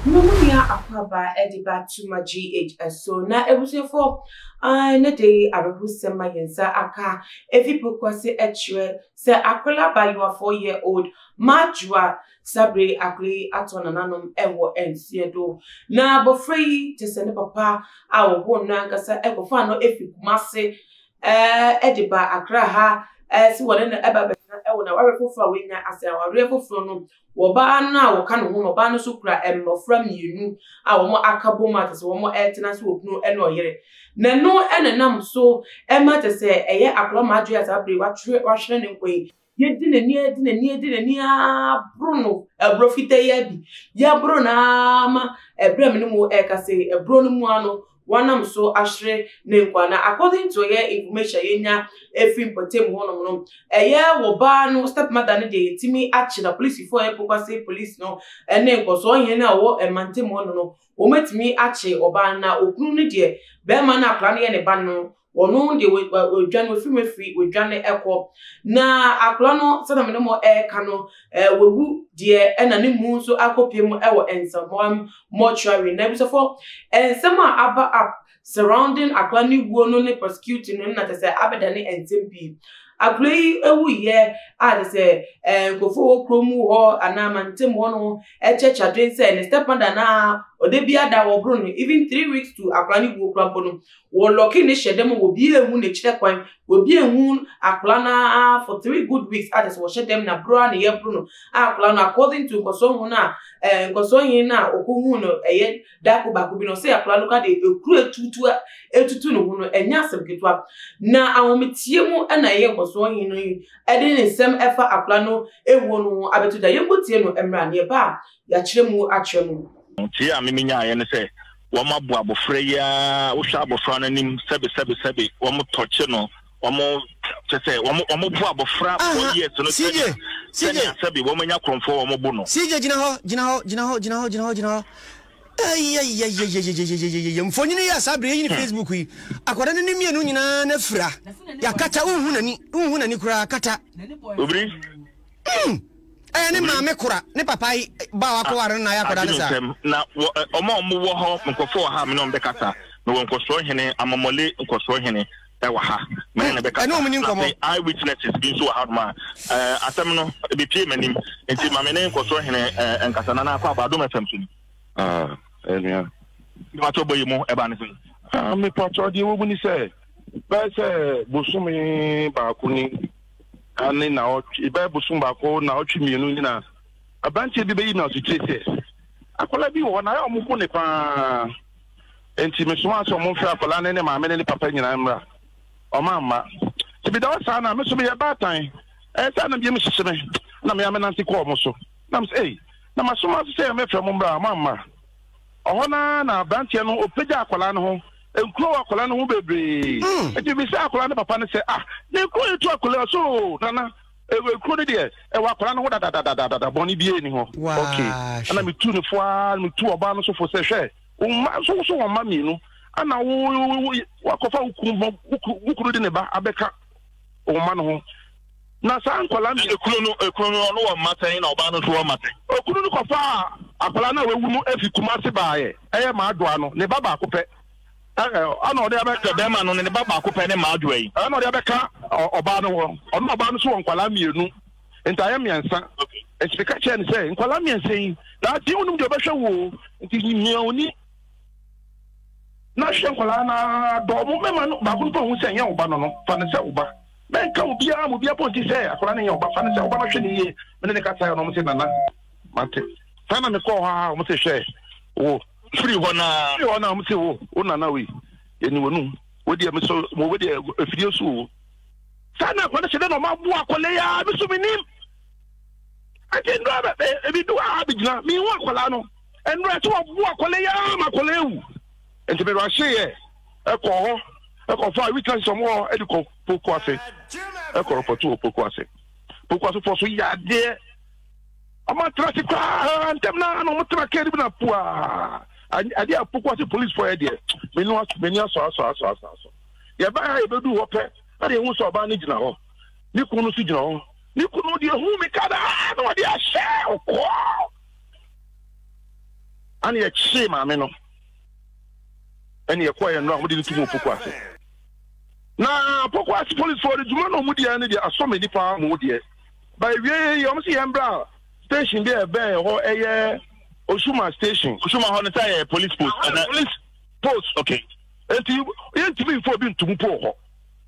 Mo mu nua Akwaaba de ba Tuma GH so. Na abusuafoɔ, ae, ne da yi awerɛhosɛm ma yɛn nsa aka efi Pokuase kyerɛ sɛ akwadaa abaayewa 4 year old Marjoa saa bere yi akwadaa yi atɔ nananom wɔ nseɛ do. Na abɔfra yi kyerɛ sɛ ne papa a ɔwoo no ankasa kɔfaa no fi Kumase de ba Accra ha sɛ wɔne no ba bɛtena wɔ n'awareɛ foforɔ a wanya ase. Awareɛ foforɔ no, ɔbaa no a wɔka ne ho no, ɔbaa no nso kura mmɔfra mmienu a wɔaka bom a kyerɛ sɛ wɔretena ase wɔ kunu ne ɔyere. Na ɛno na ɛnam so ma kyerɛ sɛ ɛyɛ akwadaa Marjorie a saa bere yi wahwere ne nkwa yi, Yɛdi n'ani ara di n'ani ara di n'ani ara boro no aburo fitaa yi ara bi. Yɛboro no ara ma ɛberɛ a me ne mo rekasa yi, aburo no mu ara no, wɔnam so ahwere ne nkwa. Na according to ɛyɛ information a yɛnya ɛfiri mpɔtam hɔnom no, ɛyɛ wɔ baa no step mother no deɛ yɛtumi akye na polisifoɔ a ɛyɛ Pokuase police no ne nkɔsoɔ hene a ɔwɔ mantam hɔ no, wɔatumi akye ɔbaa no. Na okunu no deɛ, bɛrima no akwadaa no yɛ ne ba no, Wɔno deɛ wɔdwane, wɔfiri mu afiri, wɔdwane kɔ. Na akwadaa no, sɛdeɛ me ne mo reka no, wawu deɛ ɛna ne mu nso akɔpie mu wɔ Nsawam mortuary. Na abusuafoɔ, nsɛm a aba up surrounding akwadaa no wuo no ne prosecuting no na kyerɛ sɛ abɛdane nsɛm pii. Akwadaa yi wuiɛ a kyerɛ sɛ nkurɔfoɔ wɔ kurom hɔ anaa mantam hɔ no kyerɛkyerɛ adwene sɛ ne stepmother no a ɔda biara da wɔboro no even 3 weeks to akwadaa no wuo koraa mpo no, Wɔ lɔki ne hyɛ dɛm obi ehu n'ekyirɛ kwan, obi ehu akora no ara for 3 good weeks a kyerɛ sɛ wɔhyɛ dɛm na boro ara na yɛboro no a akora no according to nkɔsɔɔ no a ɛɛ nkɔsɔɔ hene no a ɔkɔhuu no ɛyɛ dako baako bi no, ɔsɛ akora no koraa de ekuro etutu etutu ne ho no ɛnyɛ asɛm ketewa. Na ahometeɛ mu ɛna ɛyɛ nkɔsɔɔ hene no yi ɛde ne nsɛm ɛfa akora no ewuo no ho abɛto dwa. Yɛnkɔ tie no mmra na yɛba a yɛakyerɛ mu akyerɛ mu. Nteɛ a me menyaeɛ ne sɛ wɔabo abɔfra yi ara, wohwɛ abɔfra no anim sɛbe sɛbe sɛbe, wɔn tɔkye no, wɔn kyɛ sɛ wɔn wɔn bo abɔfra 4 years no sɛnea sɛnea sɛbe wɔn anya korɔmfoɔ wɔn bo no. CJ gyina hɔ gyina hɔ gyina hɔ gyina hɔ gyina hɔ gyina hɔ eyeyeyeyeyeyeyeye mfonini yi a saa bere yɛyi ne Facebook yi akwadaa no ne mmienu nyinaa na fira yakata wonhu n'ani wonhu n'ani koraa kata. Obiri. Ɛyɛ ne maame kora ne papa yi ba a wakɔware no na ayɛ akwadaa no saa. Nsɛm na wɔ ɔmo a ɔmo wɔ hɔ nkurɔfoɔ wɔ ha a me ne ɔmo bɛkasa. Mewɔ nkɔsoɔ hene Amamɔle nkɔsoɔ hene ɛwɔ ha. Me ne no bɛkasa. Ɛne ɔmo ni nkɔmɔ. Na afei eye witnesses bi nso wɔ ha nom a ɛɛ asɛm no ebepie m'anim. Nti ma me ne nkɔsoɔ hene ɛɛ nkasa. Nana Akwaaba Adom FM so ni. Ah, ɛnua. Mepatwɔ bɔ yi mu ɛbaa ne sɛn? Ah, mepatwɔ deɛ ɛwɔ mu ni sɛ bɛyɛ sɛ bosome baako ni ne naɔtwe bɛyɛ bosom baako naɔtwe mmienu nyina aberanteɛ bi bɛyi me asotire sɛ akwadaa bi wɔ hɔ na ayɛ ɔmo bo ne paa nti mesomaa sɛ ɔmo mfrɛ akwadaa ne ne maame ne ne papa nyinaa mmra ɔmo amma nti meda hɔ saa na me so meyɛ baatan ɛyɛ saa na biem hyehye me na mea menante kɔɔ ɔmo so na mesɛ ei na masoma so sɛ mɛfrɛ mo mmra ɔmo amma ɔhɔ naa na aberanteɛ no ɔpagya akwadaa no ho Nkuro wɔ akwadaa no ho bebree. Nti bisa akwadaa no papa no sɛ, ah, na nkuro yi to akwadaa so nana. Ekuro no deɛ ɛwɔ akwadaa no ho dadadadadada bɔne biara ni hɔ. Okay. Ɛna metu ne fo ara metu ɔbaa no so fo sɛ hwɛ wo mma nso wo so wɔn mma mmienu ɛna wo wo wakɔfa wo kunu wo kunu de ne ba abɛka wo mma no ho. Na saa nkwadaa mmienu. Ekunu no ekunu no ɔno wɔ mma sɛn na ɔbaa no nso wɔ mma sɛn? Okunu no kɔfaa akwadaa no a wawu no efi Kumasi baeɛ, ɛyɛ Maadoa no, ne ba baako pɛ. Ɛna ɔde abɛ. Sɛ bɛrima no ne ne ba baako pɛ ne Maadoa yi. Ɛna ɔde abɛka ɔbaa no ho. Ɔno ɔbaa no nso wɔ nkwadaa mmienu, nti ayɛ mmiɛnsa. Nti meka kyerɛɛ no sɛ nkwadaa mmiɛnsa yi, daakye wonim deɛ ɔbɛhwɛ wo o, nti mia w'ani na hwɛ nkwadaa no ara, dɔ wɔn, mɛma no baako no mpo nhu sɛ ɛnyɛ wo ba no no, fa no sɛ wo ba. Mɛnka obiara ma obiara mpo nte sɛ akwadaa no nyɛ ɔba. Fa no sɛ ɔba no hwɛ no yie. Me ne no kasaeɛ no, wɔn se Nana, mate. Saa na mekɔɔ hɔ ara, wɔn se hwɛ, wo. Firi hɔ no ara. Firi hɔ no ara, wɔn se wo, wo Nana wei, yɛni w'anum. Wo deɛ, me so, wo deɛ, afidie so o. Saa na akwadaa no hyɛ dɛ na wɔn aboa akwadaa yi ara, me so menim. Ati nnura bɛ, ebi du ha abɛgyina, mehu akwadaa no. Nnura sɛ wɔboa akwadaa yi ara ma akwadaa awu. Nti me rushee yɛ kɔɔ hɔ kɔfaa witnesses ɔmo wɔ hɔ de kɔ Poku ase kɔ repɔto wɔ Poku ase. Poku ase foɔ so yɛ adeɛ. Ɔmo atena ase koraa ntɛm naa na ɔmo tena kaa no bi na puaa. Adeɛ a Poku ase police foɔ yɛ deɛ m'ani asɔ asɔ asɔ asɔ asɔ. Yɛbaeɛ a yɛbɛduu hɔ pɛ na yɛhu sɛ ɔbaa no gyina hɔ. Ne kunu no nso gyina hɔ. Ne kunu deɛ huu me ka daa na ɔde ahyɛ ɔkɔɔ. Ɛna yɛkyee maame no. Ɛna yɛkɔɔ yɛn no a wɔde no to mu Opoku ase. Na Opoku ase polisifoɔ no dwuma na wɔn di no deɛ asɔ m'ani paa mo deɛ. Ba ewie yi wɔn si yɛn bra station bi a ɛbɛn hɔ ɛyɛ Osuma station. Osuma hɔ no sɛ yɛ police post. Ɛna police post. Okay. Eti yɛntumi nfa obi ntum po hɔ.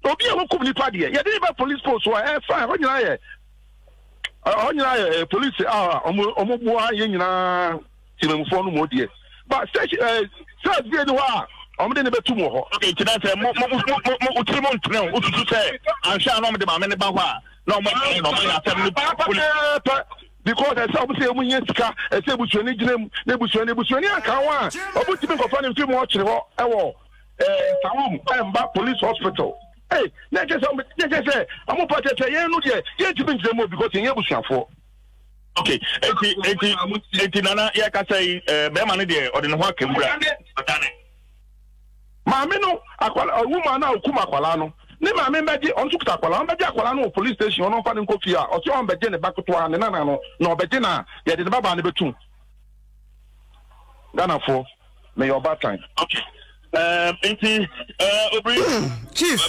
Obi a wɔkum nipa deɛ yɛde ne ba police post hɔ ɛyɛ fine hɔ nyinaa yɛ hɔ nyinaa yɛ police a wɔn wɔn boa yɛn nyinaa temamufoɔ no mu deɛ ba station ɛɛ cells bi ni hɔ a wɔn de ne bɛtum wɔ hɔ. Okay nti na sɛ mo mo mo mo mo tiri mo ntene o wosusu sɛ anhwɛ a na wɔn de maame ne ba hɔ a na wɔn ayɛ na wɔn ayɛ asɛm no police. Pɛpɛɛpɛ because ɛsɛ wɔn sɛ wɔn nyɛ sika ɛsɛ ebusuani gyina mu na ebusuani ebusuani anka ho a wɔn ntumi nkɔfa ne mfi mu ɔkyerɛ hɔ ɛwɔ ɛɛ sawom ɛmba police hospital. Ei, na ɛkyɛ sɛ na ɛkyɛ sɛ ɔmo pa kyɛ sɛ yɛn no deɛ yɛntumi nkyerɛ mu because yɛn yɛ abusuafoɔ. Okay, eti eti eti nana yɛ kasa yi ɛɛ bɛrima no deɛ ɔde ne ho aka nwura ɔdane. Maame no akwala woman no a okum akwalaa no ne maame mbɛgye ɔno nso kuta akwalaa ɔmbɛgye akwalaa no wɔ police station ɔno ɔmfa no nkɔ fie a ɔsɛ ɔmbɛgye ne ba ketewa ne nana no na ɔbɛgye no a yɛde ne ba baa no bɛtum. Ghanafoɔ meyɛ ɔbaatan. Okay. Um, nti uh, obiri chief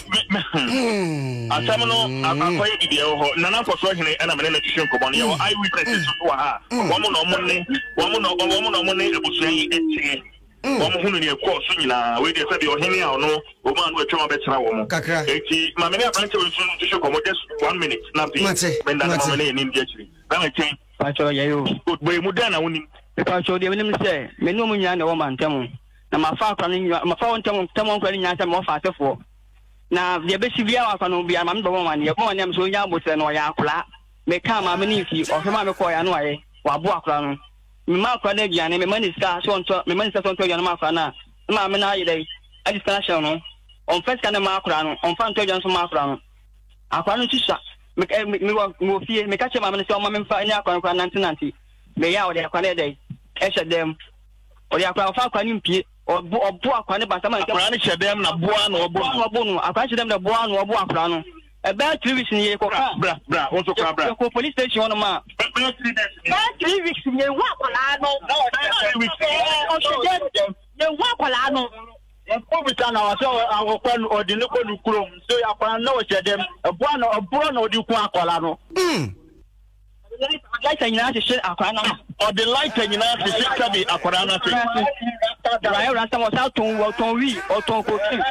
asɛm no akɔyɛ biribi ɛwɔ hɔ nana nkɔsoɔ hene ɛna mene no twetwe nkɔmmɔ no yɛwɔ eye witnesses nso wɔ ha a wɔn na wɔn ne wɔn na wɔn na wɔn ne abusua yi ɛteɛ wɔn hunu nea ɛkɔɔ so nyinaa wei deɛ sɛbi ɔhene a ɔno wɔn a no atwam abɛtena wɔn kakra eti maame ne aberante wɔ nso twetwe nkɔmmɔ just one minute na afei menda ne maame ne yɛ ne ndi akyiri na mɛkyɛn Pakyɛw yɛe o. Good boy mu dɛn na wonim? Mepakyɛw deɛ menim ne sɛ me ne wɔn nyinaa na ɛwɔ mantam na mafa akora no nyinaa mafa wɔn ntam ntam wɔn nkora no nyinaa sɛ mewɔ faasefoɔ na deɛ ɛbɛsi biara wɔ akora no ho biara maame bɛbɔ amaneɛ bɔ amaneɛ sɛ ɔnya aboterɛ no ɔyɛ akora mekaa maame no mfi ɔhwɛ maa mekɔɔ ano ayɛ wabo akora no mema akora no aduane mema ne sika sɛ ɔntɔ mema ne sika sɛ ɔntɔ aduane ma akora no a ne maame no ayɛ dɛ agye sika no ahyɛ no ɔmfa sika no ma akora no ɔmfa ntɔ aduane nso ma akora no Akwadaa no nso sua. Me ɛ me mewɔ mewɔ fie. Meka kyerɛ maame no sɛ ɔmma memfa ne akwadaa no koraa nnantenante. Meyɛ a ɔde akwadaa no yɛ dɛn? Ɛhyɛ dan mu. Ɔde akwadaa ɔfa akwadaa no mpue. Ɔbo ɔbo akwadaa no basa ma nsɛm. Akwadaa no hyɛ dan mu na boa na ɔbo no. Boa na ɔbo no. Akwadaa no hyɛ dan mu na boa na ɔbo akwadaa no. Ɛbɛyɛ 3 weeks ni yɛkɔ ka. Bra bra wo nso koraa bra. Yɛkɔ police station hɔnom a. Bɛyɛ 3 days ni. Bɛyɛ 3 weeks ni yɛnhu akwadaa no. Bɛyɛ 3 weeks ni. Ɔhyɛ dan mu yɛnhu akwadaa no. Wobisa na ɔsɛ ɔkɔ no ɔde no kɔ ne kurom so akwadaa no na ɔhyɛ dɛm ɛboa na ɔborɔ na ɔde ku akwadaa no. Ɔde lighter nyinaa hyehyɛ akwadaa no ase. Ɔde lighter nyinaa hyehyɛ sɛbi akwadaa no ase. Wayɛ rasta ma ɔsan tɔn ɔtɔn wii ɔtɔn cocaine.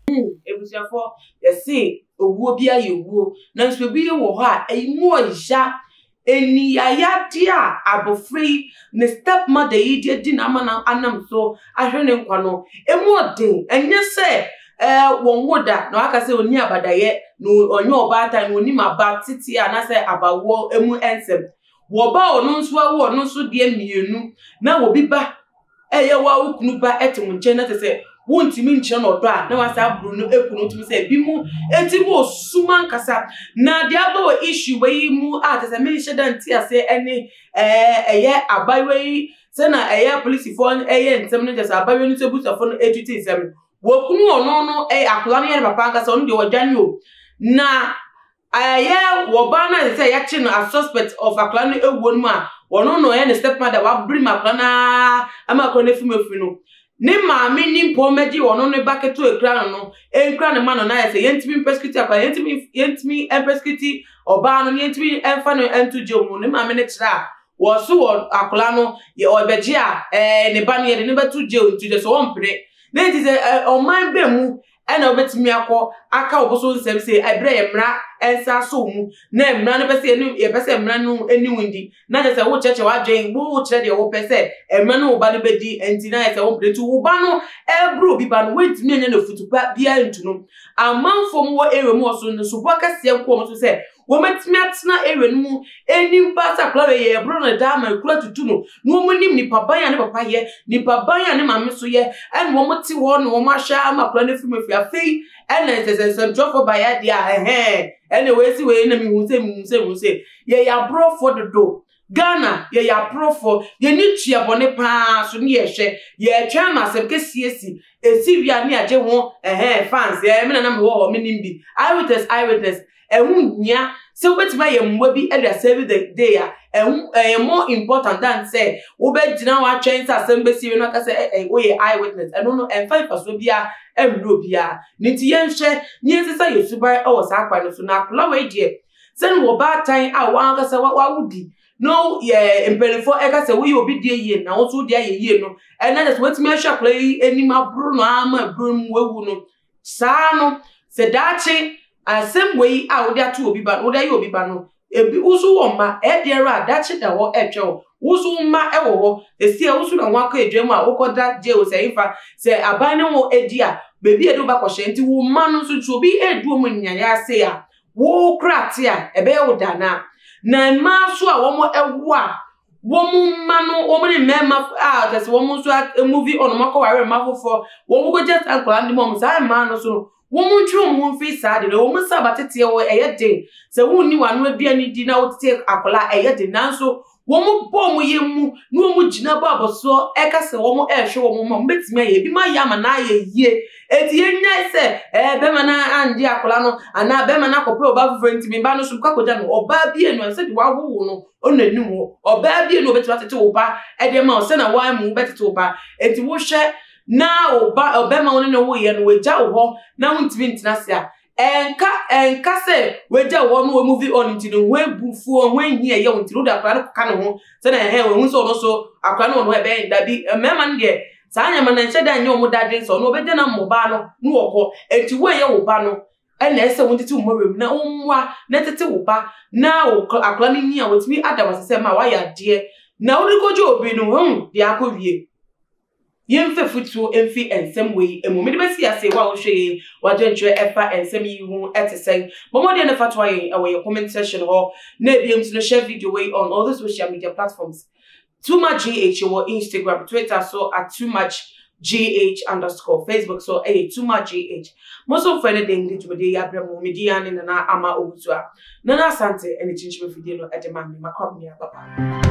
Abusuafoɔ, yɛse owuo biara yɛ owuo, nanso ebi wɔ hɔ a ɛmu ɔya. Aniyayadeɛ a abɔfra yi ne step mother yi de adi n'ama no anam so ahwɛ ne nkwa no, ɛmu ɔden. Ɛnyɛ sɛ ɛɛ wɔnwo da na waka sɛ ɔnni abadayɛ na ɔnyɛ ɔbaatan na ɔnim aba tete anaasɛ abawoɔ mu nsɛm. Wɔba a ɔno nso awo ɔno nso deɛ mmienu na obi ba ɛyɛ wo a wo kunu ba te wo nkyɛn na kyerɛ sɛ wontumi nkyerɛ no ɔdɔ a na wasa aboro no aku no wotumi sɛ ebi mu eti mu osum ankasa na deɛ aba wɔ issue wei yi mu a kyerɛ sɛ menhyɛ da nte aseɛ ɛne ɛɛ ɛyɛ abayewa yi sɛ na ɛyɛ polisifoɔ ɛyɛ nsɛm no kyerɛ sɛ abayewa no nso abusuafoɔ no ɛtuti nsɛm no wɔkunu ɔno no ɛyɛ akwadaa no yɛ ne papa ankasa ɔno deɛ ɔdwane o na Ɛyɛ wɔ ɔbaa no a ɛsɛ sɛ yɛakye no as suspect of akwadaa no awuo no mu a, ɔno na ɔyɛ ne step mother, wabere mu akwadaa no ara ama akwadaa no afi mu afiri no. Ne maame ni mpo mmɛgye ɔno ne ba ketewa ekura no no, nkura no ma no na ayɛ sɛ yɛntumi mpersecute akwadaa, yɛntumi yɛntumi mpersecute ɔbaa no, na yɛntumi mfa no nto jail mu. Ne maame no kyerɛ a, wɔso wɔ akwadaa no, yɛ ɔbɛgye a, ɛɛ ne ba no yɛde no bɛto jail nti kyerɛ sɛ ɔmpene. Na nti sɛ ɔman bɛn mu ɛna wobɛtumi akɔ aka wo bo so nsɛm sɛ ɛberɛ yɛ mmara nsa aso wo mu na mmara no pɛ sɛ yɛne yɛpɛ sɛ mmara no ne wo ndi na kyerɛ sɛ wokyerɛkyerɛ w'adwen wokyerɛ deɛ wopɛ sɛ mmara no wo ba no bɛdi nti na yɛ sɛ wompene nti wo ba no ɛboro obi ba no wontumi anya no afutu pa biara ntu no amanfoɔ mu wɔ area mu wɔ so no soboɔ kɛseɛ nko wɔn so sɛ wɔatumi atena area no mu anim paa sɛ akwadaa wei yɛreboro no daa ma ekuro atutu no na wɔnim nipa ban a ne papa yɛ nipa ban a ne maame so yɛ ɛna wɔte hɔ na wɔn ahwɛ ama akwadaa no afiri mu afiri afei ɛna sɛ sɛ nsɛmtwerɛfoɔ ba yɛ adeɛ a ɛhɛn ɛna wei si wei na mehu sɛ mehu sɛ mehu sɛ yɛyɛ aborɔfoɔ dodo Ghana yɛyɛ aporɔfoɔ, yɛni tua bɔne paa so ne yɛhwɛ, yɛtwɛn ama asɛm kɛseɛ si, ɛsi wie a ne yɛagye ho ɛhɛn fans, ɛɛ me na na mewɔ hɔ menim bi, eyewitness eyewitness, ɛho nhia sɛ wobɛtumi ayɛ mmoa bi de asave the day a, Ɛho ɛyɛ more important than sɛ wobɛgyina hɔ atwɛn sɛ asɛm bɛsi wie no aka sɛ ɛ ɛ woyɛ eye witness. Ɛno no ɛmfa mfasoɔ biara ɛmmrɛ obiara. Ne nti yɛnhwɛ na yɛnsesa yɛn suban wɔ saa kwan no so. Na akwadaa wei deɛ sɛne ɔbaatan a w'ankasa wawo bi na yɛ mpanimfoɔ ɛka sɛ woyɛ obi deɛ yie na wo nso wo deɛ ayɛ yie no ɛna kyɛ sɛ watumi ahwɛ akwadaa yi anim aboro no ama aburo mu wawu no saa no sɛ daakye asɛm wei a wode ato obi ba no wode ayɛ obi ba no ebi wo nso wɔ mma ɛdeɛ ara a daakye da hɔ ɛtwɛ wo wo nso wo mma ɛwɔ hɔ esi a wo nso na ho akɔ adwa mu a wokɔda jail sɛ nfa sɛ aban ne wo adi a baabi a ɛde wo bakɔhyɛ nti wo mma no nso nti obi edu wɔn nyaeɛ ase a Wo kora te a, ɛbɛyɛ wo dɛ anaa? Na mmaa nso a wɔwo a, wɔn mma no, wɔn ne mmarima a kyerɛ sɛ wɔn nso move on, wɔn akɔware mma foforɔ, wɔn kɔgya saa nkwadaa no de ma wɔn. Saa mmaa no nso no, wɔn ntwe wɔn ho mfiri saa ade no. Wɔn nsa abateteɛ wɔ ɛyɛ den. Sɛ wonni w'ano aduane di na wotete akwadaa a, ɛyɛ den. Nanso wɔbɔ wɔn yam mu na wɔgyina bɔ abɔsoɔ ɛka sɛ wɔn ɛrehwɛ wɔn mma, wɔbɛtumi ayɛ. Ebinom ayɛ ama no ayɛ yie. Enti yɛnnyae sɛ ɛɛ bɛrima no angye akwadaa no anaa bɛrima no akɔpɛ ɔbaa foforɔ nti me ba no so mekɔ akɔgya no. Ɔbaa bi anu a sɛdeɛ wawo wo no ɔna anim wo. Ɔbaa bi anu a ɔbɛtumi atete wo ba ɛde ama wo sɛnea woamu wobɛtete wo ba. Enti wohwɛ na wo ba ɔbɛrima wo ne no woyɛ no wagya wo hɔ na wontumi ntena ase a ɛnka ɛnka sɛ wagya wo hɔ no wɔ move on nti no ho abufuo ho ahi ɛyɛ wo nti no wode akwadaa no kɔka ne ho sɛnea ɛhɛn wahu sɛ ɔno nso akwadaa no wɔ no hɔ ɛbɛyɛ dabi mmarima no deɛ Saa nneɛma no ɛnhyɛ da nyɛ wɔn dadwen sɛ ɔno ɔbɛgya no ama ɔbaa no na wɔkɔ. Enti wo a ɛyɛ wo ba no na ɛsɛ sɛ wontete wo mmɔwerɛ mu na wommoa na tete wo ba na wo akwadaa no nyin a watumi ada wo ase sɛ ma wayɛ adeɛ na wode kɔgye obi no hmm deɛ akɔwie. Yɛmfa afutuo mfi nsɛm wei mu. Mede bɛsi ase wo a wohwɛ yɛn w'adwenkyerɛ ɛfa nsɛm yi ho ɛte sɛn? Bɔ mmɔden na fa toa yɛn ɛwɔ yɛn comment section hɔ na ebiem nso no share video wei on all the social media platforms. Too much GH wɔ Instagram, Twitter so at too much GH underscore Facebook so ɛyɛ too much GH. Mo nso mfrɛ ne den de dwumadie yi abrɛ mo. Me din ara ne Nana Ama Owusu a Nana Asante ɛne kyinkyim afidie no ɛde ma me. Makɔ me nua. Bye bye.